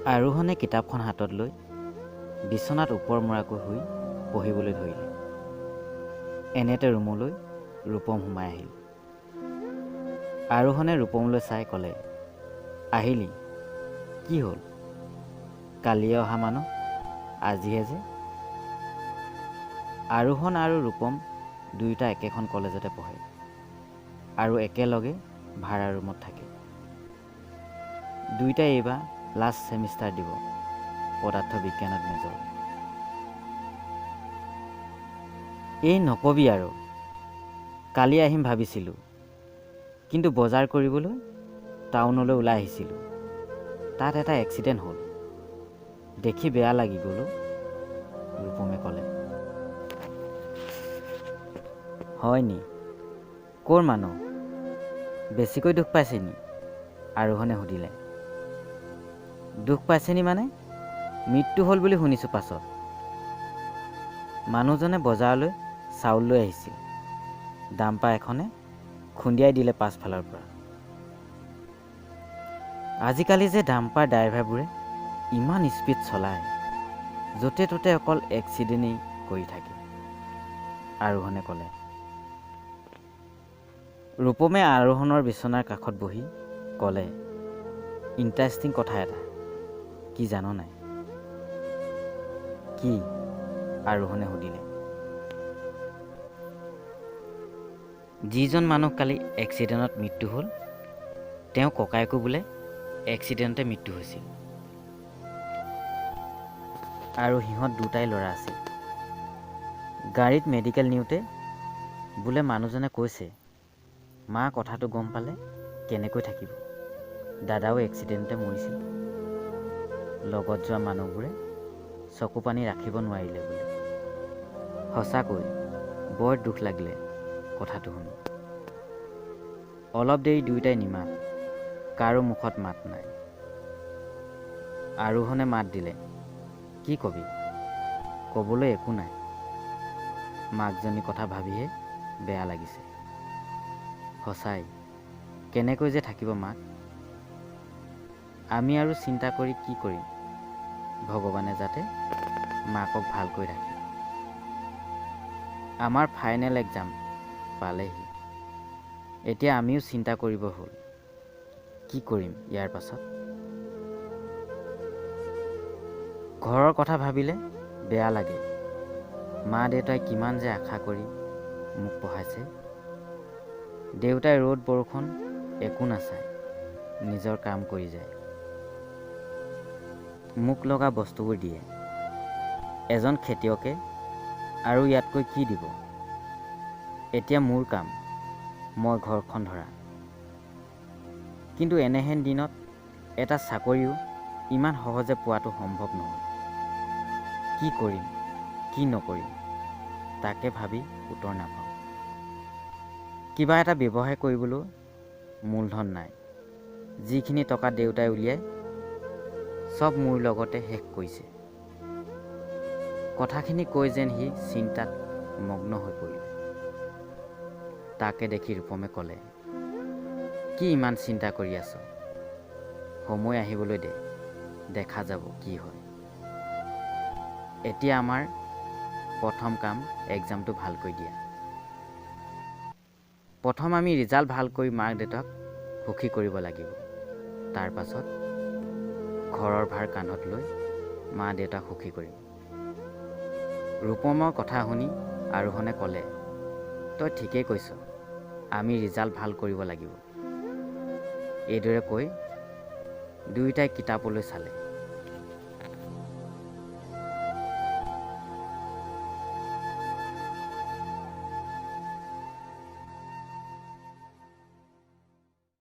আৰোহণে কিতাপখন হাতত লৈ বিচনাত ওপৰমূৰাকৈ শুই পঢ়িবলৈ ধৰিলে। এনেতে ৰুমলৈ ৰূপম সোমাই আহিল। আৰোহণে ৰূপমলৈ চাই ক'লে, আহিলি? কি হ'ল, কালিয়ে অহা মানুহ আজিহে যে? আৰোহণ আৰু ৰূপম দুয়োটা একেখন কলেজতে পঢ়ে আৰু একেলগে ভাড়া ৰুমত থাকে। দুয়োটাই এইবাৰ লাষ্ট ছেমিষ্টাৰ দিব, পদাৰ্থ বিজ্ঞানত মেজৰ। এই নকবি আৰু, কালি আহিম ভাবিছিলোঁ, কিন্তু বজাৰ কৰিবলৈ টাউনলৈ ওলাই আহিছিলোঁ, তাত এটা এক্সিডেণ্ট হ'ল, দেখি বেয়া লাগি গ'ল অ', ৰূপমে ক'লে। হয় নি? ক'ৰ মানুহ? বেছিকৈ দুখ পাইছে নি? আৰোহণে সুধিলে। দুখ পাইছে নি মানে? মৃত্যু হ'ল বুলি শুনিছোঁ পাছত। মানুহজনে বজাৰলৈ চাউল লৈ আহিছিল, ডাম্পাৰ এখনে খুন্দিয়াই দিলে পাছফালৰ পৰা। আজিকালি যে ডাম্পাৰ ড্ৰাইভাৰবোৰে ইমান স্পীড চলায়, য'তে ত'তে অকল এক্সিডেণ্টেই কৰি থাকে, আৰোহণে ক'লে। ৰূপমে আৰোহণৰ বিচনাৰ কাষত বহি ক'লে, ইণ্টাৰেষ্টিং কথা এটা কি জান নাই? কি? আৰোহণে সুধিলে। যিজন মানুহ কালি এক্সিডেণ্টত মৃত্যু হ'ল, তেওঁ ককায়েকো বোলে এক্সিডেণ্টতে মৃত্যু হৈছিল, আৰু সিহঁত দুটাই ল'ৰা আছিল। গাড়ীত মেডিকেল নিওঁতে বোলে মানুহজনে কৈছে, মা কথাটো গম পালে কেনেকৈ থাকিব, দাদাও এক্সিডেণ্টতে মৰিছিল। লগত যোৱা মানুহবোৰে চকু পানী ৰাখিব নোৱাৰিলে বোলে। সঁচাকৈ বৰ দুখ লাগিলে কথাটো শুনি। অলপ দেৰি দুয়োটাই নিমাত, কাৰো মুখত মাত নাই। আৰোহণে মাত দিলে, কি কবি? ক'বলৈ একো নাই, মাকজনীৰ কথা ভাবিহে বেয়া লাগিছে। সঁচাই কেনেকৈ যে থাকিব মাক। আমি আৰু চিন্তা কৰি কি কৰিম, ভগৱানে যাতে মাকক ভালকৈ ৰাখে। আমাৰ ফাইনেল এক্সাম পালেহি, এতিয়া আমিও চিন্তা কৰিব হ'ল, কি কৰিম ইয়াৰ পাছত। ঘৰৰ কথা ভাবিলে বেয়া লাগে, মা দেউতাই কিমান যে আশা কৰি মোক পঢ়াইছে। দেউতাই ৰ'দ বৰষুণ একো নাচায়, নিজৰ কাম কৰি যায়, মোক লগা বস্তুবোৰ দিয়ে। এজন খেতিয়কে আৰু ইয়াতকৈ কি দিব? এতিয়া মোৰ কাম, মই ঘৰখন ধৰা। কিন্তু এনেহেন দিনত এটা চাকৰিও ইমান সহজে পোৱাটো সম্ভৱ নহয়। কি কৰিম কি নকৰিম তাকে ভাবি উত্তৰ নাপাওঁ। কিবা এটা ব্যৱসায় কৰিবলৈ মূলধন নাই, যিখিনি টকা দেউতাই উলিয়াই চব মোৰ লগতে শেষ কৰিছে। কথাখিনি কৈ যেন সি চিন্তাত মগ্ন হৈ পৰিল। তাকে দেখি ৰূপমে ক'লে, কি ইমান চিন্তা কৰি আছ? সময় আহিবলৈ দে, দেখা যাব কি হয়। এতিয়া আমাৰ প্ৰথম কাম এক্সামটো ভালকৈ দিয়া। প্ৰথম আমি ৰিজাল্ট ভাল কৰি মাক দেউতাক সুখী কৰিব লাগিব, তাৰ পাছত ঘৰৰ ভাৰ কান্ধত লৈ মা দেউতাক সুখী কৰিম। ৰূপমৰ কথা শুনি আৰোহণে ক'লে, তই ঠিকেই কৈছ, আমি ৰিজাল্ট ভাল কৰিব লাগিব। এইদৰে কৈ দুয়োটাই কিতাপলৈ চালে।